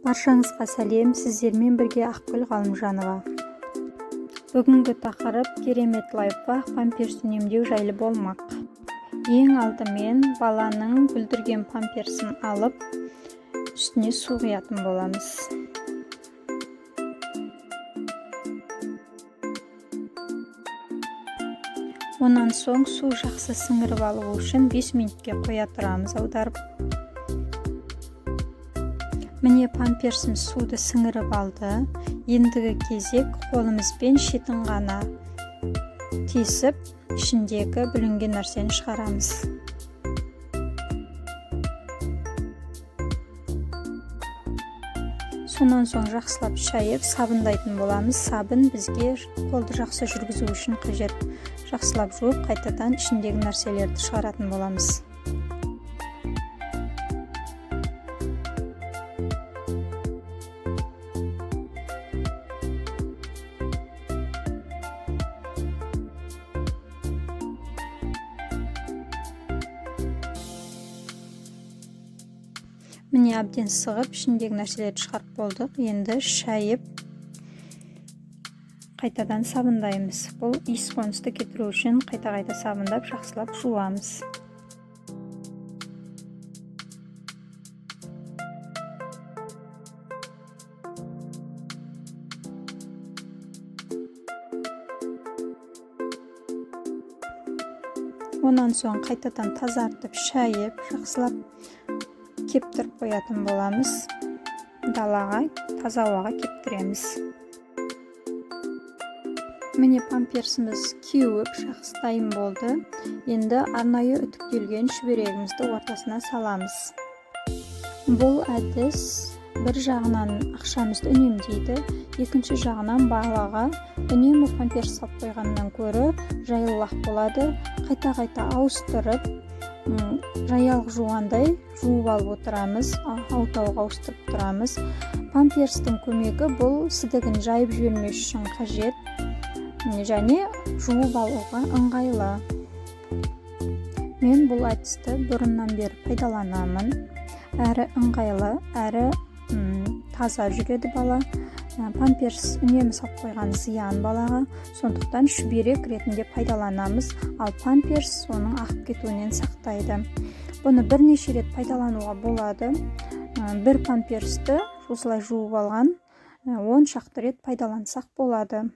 Баршаңызға сәлем, сіздермен бірге Ақгүл Ғалымжанова. Бүгінгі тақырып керемет лайфхак памперс үнемдеу жайлы болмақ. Ең алдымен баланың бүлдірген памперсін алып, үстіне су құятын боламыз. Онан соң су жақсы сіңіріп алу үшін 5 минутке қоя тұрамыз аударып. Міне, памперсіміз суды сіңіріп алды. Ендігі кезек қолымызбен шетін ғана тесіп, ішіндегі бүлінген нәрсені шығарамыз. Сонан соң жақсылап шайып, сабындайтын боламыз. Сабын бізге қолды жақсы жүргізу үшін қажет. Жақсылап жуып, қайтадан ішіндегі нәрселерді шығаратын боламыз. Міне, әбден сығып, ішіндегі нәрселерді шығарып болдық. Енді шайып, қайтадан сабындаймыз. Бұл иіс қонысты кетіру үшін қайта-қайта сабындап, жақсылап жуамыз. Онан соң қайтадан тазартып, шайып, жақсылап кептіріп қоятын боламыз. Далаға, таза ауаға кептіреміз. Міне, памперсіміз кеуіп, жақсы дайын болды. Енді арнайы үтіктелген шүберегімізді ортасына саламыз. Бұл әдіс бір жағынан ақшамызды үнемдейді, екінші жағынан балаға үнемі памперс салып қойғаннан гөрі жайлылық болады. Қайта-қайта ауыстырып, жаялық жуғандай жуып алып отырамыз, аутауға ауыстырып тұрамыз. Памперстің көмегі бұл сідігін жайып жібермес үшін қажет және жуып алуға ыңғайлы. Мен бұл әдісті бұрыннан бері пайдаланамын. Әрі ыңғайлы, әрі таза жүреді бала. Памперс үнемі салып қойған зиян балаға, сондықтан шүберек ретінде пайдаланамыз, ал памперс оның ағып кетуінен сақтайды. Бұны бірнеше рет пайдалануға болады. Бір памперсті осылай жуып алған 10 шақты рет пайдалансақ болады.